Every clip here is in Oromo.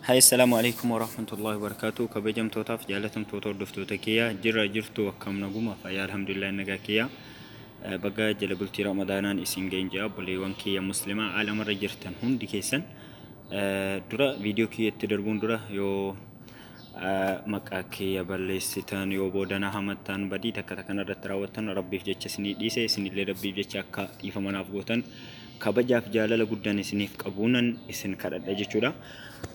Hai, assalaamu alaikum warahmatullahi wabarakatuh. Kabajamtootaaf jaalatamtoota hordoftoota kiyya, jirra jirtu? Akkam, naguma, fayyaa? Alhamdulillah, nagaa kiyya. Baga jala bultii Ramadaanaan isin ga'in jira, obboleewwan kiyya muslimaa aalamarra jirtan hundi keessan. Dura viidiyoo kiyyatti darbuun dura, yoo maqaa kiyya balleessitan, yoo boodana hamattan, badii takka takkan irratti raawwattan, Rabbiif jecha isinii dhiise, isinillee Rabbiif jecha akka dhiifama naaf gootan kabajaaf jaalala guddaan isiniif qabuunan isin kadhadha jechuudha.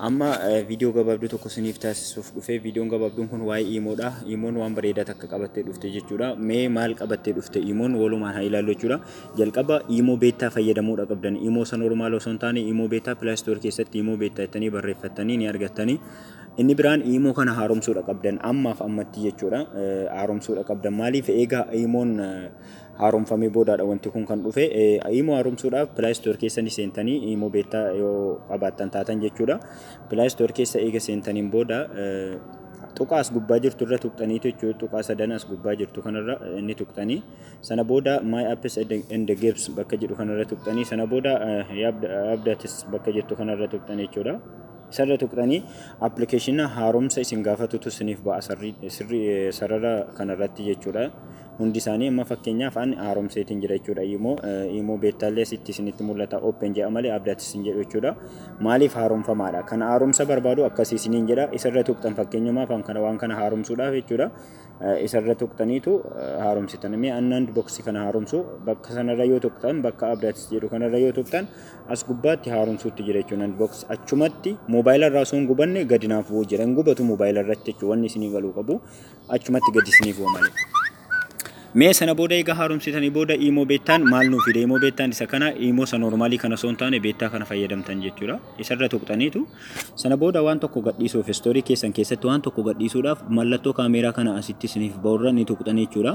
Amma viidiyoo gabaabduu tokko isiniif taasisuuf dhufe. Viidiyoon gabaabduun kun waa'ee iimoodha. Iimoon waan bareedaa takka qabattee dhufte jechuudha. Mee maal qabattee dhufte iimoon? Walumaan haa ilaallu jechuudha. Jalqaba iimoo beta fayyadamuudha qabdan. Iimoo san normal osoo hin taane iimoo beta Play Store keessatti iimoo beta jettanii barreeffattanii ni argattanii. Inni biraan iimoo kana haaromsuudha qabdan ammaaf ammatti jechuudha. Haaromsuudha qabdan. Maaliif? Egaa iimoon haaromfamee boodaadha wanti kun kan dhufe. Iimoo haaromsuudhaaf Play Store keessa ni seentanii, iimoo beta yoo qabaattan taatan jechuudha. Play Store keessa eega seentaniin booda tuqaa as gubbaa jirtu irra tuqxaniitu jechuudha. Tuqaa sadan as gubbaa jirtu kanarra ni tuqxanii. Sana booda My Apps and Games bakka jedhu kanarra tuqxanii, sana booda Updates bakka jettu kanarra tuqxanii jechuudha. Isarra tuqxanii appilikeeshina haaromsa isin gaafatutu isiniif ba'a sirrii sarara kanarratti jechuudha. Hundi isaanii amma fakkeenyaaf an haaromseetiin jira jechuudha. Iimoo betaallee sitti isinitti mul'ata, open jedha malee updates hin jedhu jechuudha. Maaliif? Haaromfamaadha. Kan haaromsa barbaadu akkasii isiniin jedha. Isarra tuqxan, fakkeenyumaaf an kana waan kana haaromsuudhaaf jechuudha. Isarra tuqxaniitu haaromsitan. Mee annaan box kana haaromsu bakka sanarra yoo tuqxan, bakka updates jedhu kanarra yoo tuqxan, as gubbaatti haaromsuutti jira jechuudha. Box achumatti moobaayila irraa osoo hin gubanne gadi naaf bu'u jira. Hin gubatu moobaayila irratti jechuudha. Wanni isinii galuu qabu achumatti gadi isiniif bu'a malee. Mee sana booda egaa haaromsitanii booda iimoo betaan maal nuu fide? Iimoo betaan isa kana, iimoo isa normalii kana osoo hin taane beta kana fayyadamtan jechuudha. Isarra tuqxaniitu sana booda waan tokko gadhiisuuf, story keessan keessatti waan tokko gadhiisuudhaaf, mallattoo kaameeraa kana asitti isiniif ba'urra ni tuqxanii jechuudha.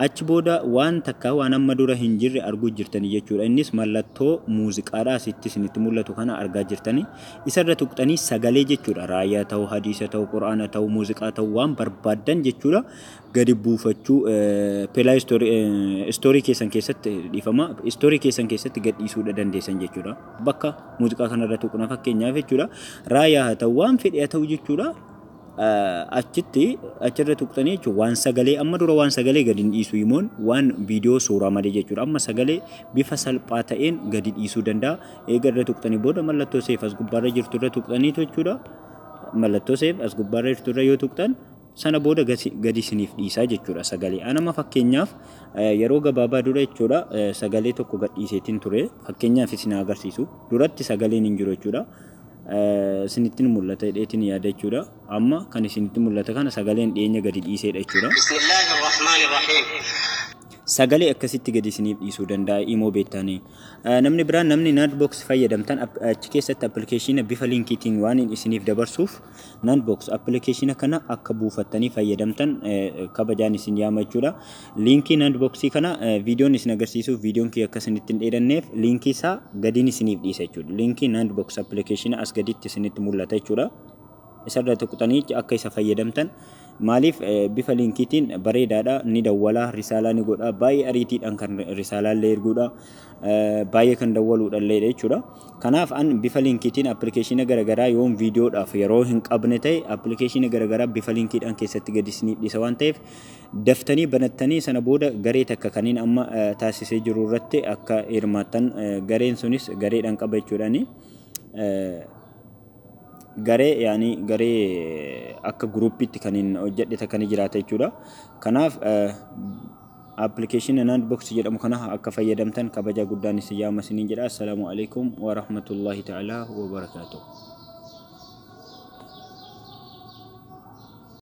Achi booda waan takka waan amma dura hin jirre arguu jirtanii jechuudha. Innis mallattoo muuziqaadha, asitti isinitti mul'atu kana argaa jirtanii. Isarra tuqxanii sagalee jechuudha. Raayyaa ta'uu, hadiisa ta'uu, quraana ta'uu, muuziqaa ta'uu, waan barbaaddan jechuudha. Gadi buufachuu Play Story keessan keessatti, dhiifama, story keessan keessatti gadhiisuudha dandeessan jechuudha. Bakka muuziqaa kanarra tuqna fakkeenyaaf jechuudha. Raayyaa haa ta'u, waan fedhe haa ta'u jechuudha. Achitti achirra tuqxanii jechuudha. Waan sagalee amma dura waan sagalee gadi hin dhiisu imoon, waan viidiyoo suuraa malee jechuudha. Amma sagalee bifa salphaa ta'een gadi dhiisuu danda'a. Eega irra tuqxanii booda mallattoo save as gubbaarra jirtu irra tuqxaniitu jechuudha. Mallattoo save as gubbaarra jirtu irra yoo tuqxan, sana booda gadi isiniif dhiisaa jechuudha sagalee. Anama fakkeenyaaf yeroo gabaabaa dura jechuudha sagalee tokko gadhiiseetiin ture. Fakkeenyaaf isin agarsiisu. Duratti sagaleen hin jiru jechuudha. Isinitti mul'ata jedheetiin yaada jechuudha. Amma kan isinitti mul'ata kana sagaleen dhiyeenya gadi dhiiseedha jechuudha. بسم الله الرحمن الرحيم. Sagalee akkasitti gadi isiniif dhiisuu danda'a imoo betaanii. Namni biraan, namni Nandbox fayyadamtan, achi keessatti appilikeeshina bifa linkiitiin waan isiniif dabarsuuf, Nandbox appilikeeshina kana akka buufattanii fayyadamtan kabajaan isin yaama jechuudha. Linkii Nandboxii kana viidiyoon isin agarsiisuuf, viidiyoon kiyya akka isinitti hin dheeranneef, linkii isaa gadiin isiniif dhiisa jechuudha. Linkii Nandbox appilikeeshina as gaditti isinitti mul'ata jechuudha. Isarra tuqxanii akka isa fayyadamtan. Maaliif? Bifa linkiitiin bareedaadha, ni dawwala, risaalaa ni godha, baay'ee ariitiidhaan kan risaalaa illee erguudha, baay'ee kan dawwaluudha illee jechuudha. Kanaaf an bifa linkiitiin appilikeeshina garaagaraa, yoon viidiyoodhaaf yeroo hin qabne ta'e, appilikeeshina garaagaraa bifa linkiidhaan keessatti gadi isiniif dhiisa waan ta'eef, daftanii banattanii sana booda garee takka kaniin amma taasisee jiru irratti akka hirmaattan. Gareen sunis gareedhaan qaba jechuudhaani. Garee yaani garee akka guruupitti kan hin hojjedhe takka ni jiraata jechuudha. Kanaaf appilikeeshina Nandbox jedhamu kana akka fayyadamtan kabaja guddaan isin yaama isiniin jedha. Assalaamu alaikum wa rahmatullahi ta'ala wa barakaatuh.